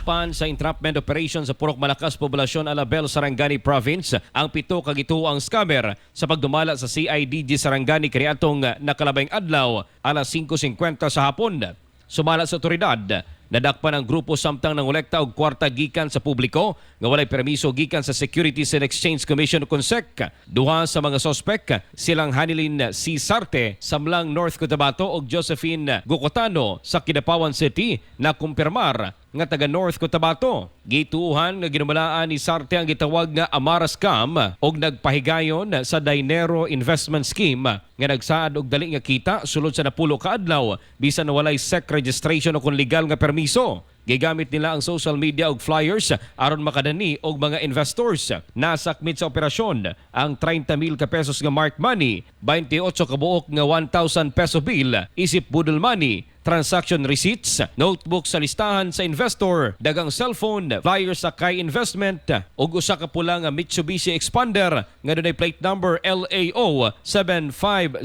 Nadakpan sa entrapment operation sa Purok Malakas, Poblasyon Alabel, Sarangani Province ang pito ka gituoang scammer sa pagdumala sa CIDG Sarangani kaniadtong nakalabay adlaw, alas 5:50 sa hapon. Sumala sa otoridad, nadakpan ang grupo samtang nangolekta og kwarta gikan sa publiko nga walay permiso gikan sa Securities and Exchange Commission o CONSEC. Duha sa mga sospek, silang Hanilin C. Sarte sa Mlang, North Cotabato ug Josephine Gukotano sa Kidapawan City, na kumpirmar nga taga North Cotabato. Gituuhan nga ginumalaan ni Sarte ang gitawag nga Amara scam og nagpahigayon sa Dinero Investment Scheme nga nagsaad og dali nga kita sulod sa 10 ka adlaw bisan walay SEC registration o kon legal nga permiso. Gigamit nila ang social media ug flyers aron makadani og mga investors. Nasakmit sa operasyon ang 30,000 ka pesos nga mark money, 28 ka buok nga 1,000 peso bill, isip budol money, transaction receipts, notebook sa listahan sa investor, dagang cellphone, flyers sa Kai Investment, ug usa ka pula nga Mitsubishi Xpander nga dunay plate number LAO 7509.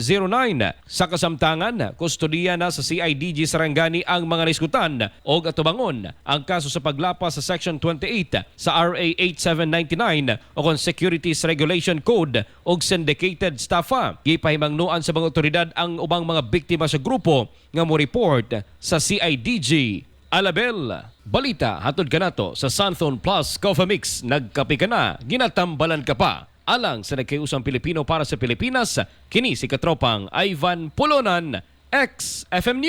Sa kasamtangan, kustodiya na sa CIDG Sarangani ang mga nahisgutan og atubangon ang kaso sa paglapas sa Section 28 sa RA 8799 o kon Securities Regulation Code og syndicated estafa. Gipahimangnoan sa mga otoridad ang ubang mga biktima sa grupo nga mo report sa CIDG Alabel. Balita hatod kanato sa Santhone Plus Coffee Mix. Nagkape ka na, ginatambalan ka pa. Alang sa nagkaiusang Pilipino para sa Pilipinas, kini si Katropang Ivan Polonan, XFM News.